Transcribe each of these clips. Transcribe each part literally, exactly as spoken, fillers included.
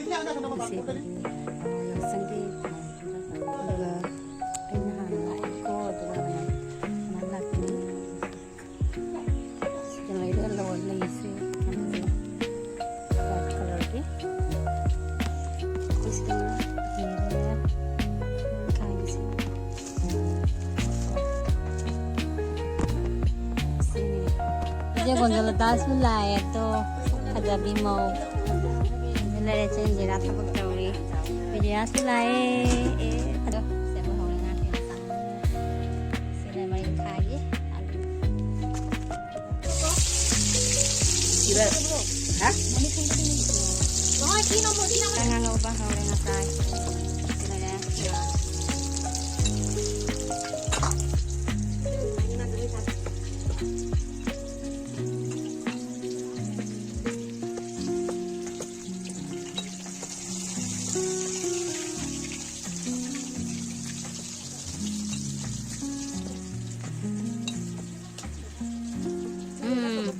ꯏꯆꯦꯒꯤ ꯌꯥꯎꯁꯪꯒꯤ, ꯑꯗꯨꯒ ꯑꯩꯅ ꯍꯥꯟꯅ ꯂꯥꯛꯑꯦꯀꯣ, ꯑꯗꯨꯒ ꯃꯌꯥꯝ ꯂꯥꯛꯄꯤꯌꯨ꯫ ꯁꯤꯗ ꯂꯩꯔꯦ ꯂꯩꯁꯦ, ꯔꯦꯗ ꯀꯂꯔꯒꯤ꯫ ꯁꯤꯁꯤꯅ ꯌꯦꯡꯉꯦ꯫ ꯊꯥꯡꯒꯤꯁꯦ꯫ ꯁꯤꯅꯤ꯫ ꯏꯆꯦ ꯒꯣꯟꯖꯂꯇꯥꯁꯨ ꯂꯥꯛꯑꯦ ꯑꯗꯣ, ꯐꯖꯕꯤ ꯃꯧ꯫ ꯑꯗꯨ ꯂꯩꯔꯦ, ꯏꯆꯦ ꯏꯟꯗꯤꯔꯥ ꯊꯕꯛ ꯇꯧꯔꯤ꯫ ꯕꯤꯖꯌꯥꯁꯨ ꯂꯥꯛꯑꯦ꯫ ꯑꯦ, ꯑꯗꯣ ꯁꯦꯝꯕ ꯍꯧꯔꯦ ꯉꯥ ꯊꯣꯡꯕ꯫ ꯁꯤꯅ ꯃꯩ ꯊꯥꯒꯤ ꯑꯂꯨ꯫ ꯍꯥ? ꯉꯥ ꯉꯧꯕ ꯍꯧꯔꯦ ꯉꯁꯥꯏ꯫ ꯁꯤꯅꯅꯦ, ꯉꯥ꯫ ꯎꯝ꯫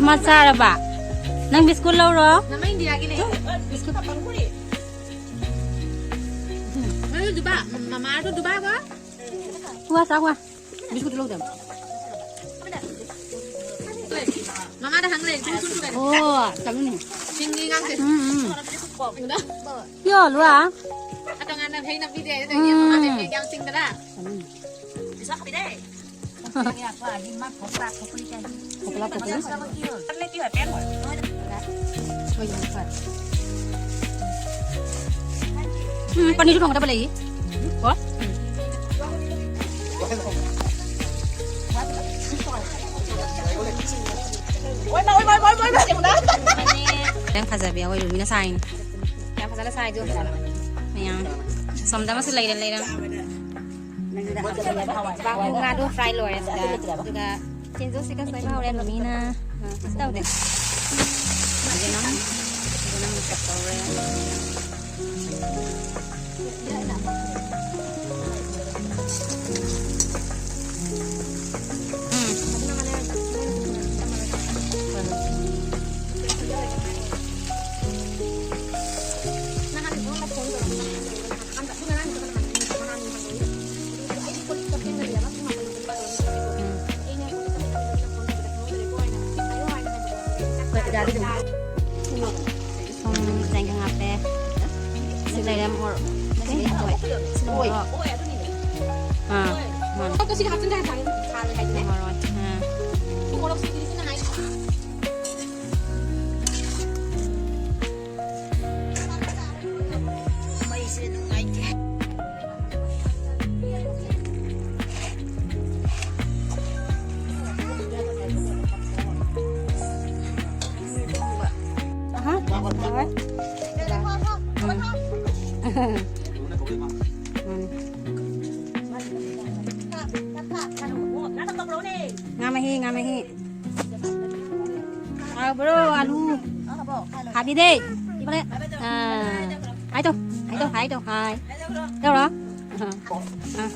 ꯃꯥ ꯆꯥꯔꯕ? ꯅꯪ ꯕꯤꯁꯀꯨꯠ ꯂꯧꯔꯣ꯫ ꯅꯃ ꯏꯟꯗꯤꯌꯥꯒꯤꯅꯦ꯫ ꯕꯤꯁꯀꯨꯠ꯫ ꯃꯔꯨ ꯗꯨꯕꯥ, ꯃꯃꯥꯗꯣ ꯗꯨꯕꯥꯒ꯫ ꯋꯥ ꯆꯥ, ꯋꯥ꯫ ꯕꯤꯁꯀꯨꯠ ꯂꯧꯗꯕ꯫ ꯃꯃꯥꯗ ꯍꯪꯂꯦ, ꯁꯨꯝ ꯁꯨꯝ ꯁꯨꯝ꯫ ꯑꯣ, ꯆꯠꯂꯨꯅꯦ꯫ ꯆꯤꯡꯒꯤ ꯉꯥꯡꯁꯦ꯫ ꯎꯝ, ꯎꯝ꯫ ꯎꯗ? ꯄꯤꯌꯣ, ꯂꯨꯋꯥ꯫ ꯑꯇꯣꯉꯥꯟꯅ ꯍꯩꯅ ꯄꯤꯗꯦ, ꯑꯗꯨꯗꯒꯤ ꯎꯝ꯫ ꯃꯃꯥꯗ ꯍꯦꯛ ꯌꯥꯝ ꯆꯤꯡꯗ꯭ꯔꯥ? ꯆꯠꯂꯨꯅꯦ꯫ ꯄꯩꯁꯥ ꯈꯞꯄꯤꯗꯦ꯫ ꯃꯥ ꯐꯣꯟ ꯂꯥꯛ ꯈꯣꯠꯄꯅꯤ ꯀꯥꯏꯅ꯫ ꯎꯝ, ꯄꯅꯤꯔꯁꯨ ꯊꯣꯡꯒꯗꯕ ꯂꯩ꯫ ꯀꯣ? ꯈꯤꯇꯪ ꯐꯖꯕꯤ ꯑꯩꯈꯣꯏ ꯔꯨꯃꯤꯅ ꯁꯥꯏꯅꯤ꯫ ꯌꯥꯝ ꯐꯖꯅ ꯁꯥꯏꯗꯣ꯫ ꯃꯌꯥꯝ꯫ ꯁꯣꯝꯗ ꯑꯃꯁꯨ ꯂꯩꯔꯦ, ꯂꯩꯔꯦ꯫ ꯉꯥꯗꯣ fry ꯂꯣꯏꯔꯦ ꯁꯤꯗ꯫ ꯑꯗꯨꯒ ꯆꯦꯟꯖꯣꯁꯤꯒ ꯁꯣꯏꯕ ꯍꯧꯔꯦ ꯃꯤꯅ꯫ ꯑ, ꯀꯩꯁꯨ ꯇꯧꯗꯦ꯫ ꯑꯗꯨꯅ, ꯑꯗꯨꯅ ꯃꯨꯛꯇ ꯇꯧꯔꯦ꯫ ꯎꯝ꯫ ꯎꯝ꯫ ꯊꯨꯝ ꯈꯤꯇꯪ ꯍꯥꯞꯄꯦ꯫ ꯁꯤ ꯂꯩꯔꯦ ꯃꯣꯔꯣꯛ꯫ ꯁꯤ ꯃꯣꯔꯣꯛ꯫ ꯑꯥ, ꯃꯥꯅꯦ꯫ ꯃꯣꯔꯣꯛ꯫ ꯑꯥ꯫ ꯃꯩꯁꯦ ꯅꯨꯡꯉꯥꯏꯇꯦ꯫ ꯑꯍꯥ, ꯍꯣꯏ꯫ ꯎꯝ꯫ ꯎꯝ꯫ ꯉꯥ ꯃꯍꯤ, ꯉꯥ ꯃꯍꯤ꯫ ꯍꯥꯎꯕ꯭ꯔꯣ, ꯑꯂꯨ? ꯍꯥꯕꯤꯗꯦ? ꯏꯕꯔꯦ? ꯑꯥ, ꯍꯥꯏꯗꯣ, ꯍꯥꯏꯗꯣ, ꯍꯥꯏꯗꯣ, ꯍꯥꯏ꯫ ꯇꯧꯔꯣ꯫ ꯑꯥ, ꯑꯥ꯫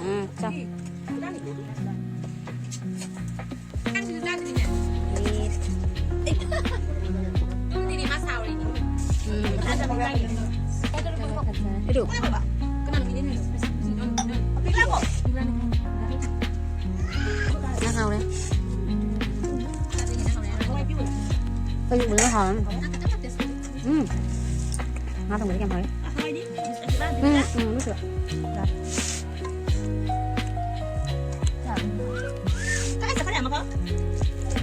ꯎꯝ, ꯆꯥꯎ꯫ ꯎꯝ꯫ ꯅꯪ ꯍꯥꯎꯔꯦ꯫ ꯑꯩ ꯎꯕꯗ ꯍꯥꯎꯔꯦ꯫ ꯎꯝ꯫ ꯉꯥ ꯊꯣꯡꯕꯗꯤ ꯌꯥꯝ ꯍꯥꯎꯔꯦ꯫ ꯎꯝ, ꯎꯝ, ꯂꯣꯏ ꯁꯨꯔꯦ꯫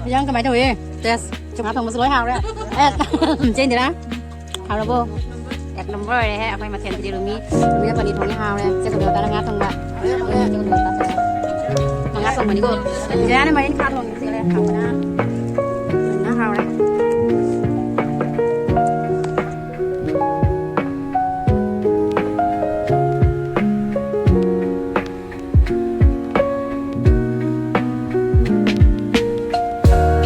ꯏꯟꯖꯥꯡ ꯀꯃꯥꯏꯅ ꯇꯧꯏ? ꯇꯦꯁ꯫ ꯉꯥ ꯊꯣꯡꯕꯁꯨ ꯂꯣꯏ ꯍꯥꯎꯔꯦ꯫ ꯑꯦ, ꯆꯦ ꯏꯟꯗꯤꯔꯥ, ꯍꯥꯎꯔꯕꯣ? ꯑꯦꯛ ꯅꯝꯕꯔ ꯑꯣꯏꯔꯦꯍꯦ ꯑꯩꯈꯣꯏ ꯃꯊꯦꯜꯁꯤꯗꯤ꯫ ꯔꯨꯃꯤ, ꯔꯨꯃꯤꯅ ꯄꯅꯤꯔ ꯊꯣꯡꯉꯦ, ꯍꯥꯎꯔꯦ꯫ ꯆꯦ ꯁꯣꯃꯤꯌꯣꯇꯥꯅ ꯉꯥ ꯊꯣꯡꯕ꯫ ꯃꯉꯥ ꯊꯣꯡꯕꯅꯤꯀꯣ꯫ ꯏꯟꯗꯤꯔꯥꯅ ꯃꯔꯤꯟ ꯈꯥ ꯊꯣꯡꯉꯦ꯫ ꯍꯥꯎꯕꯅ꯫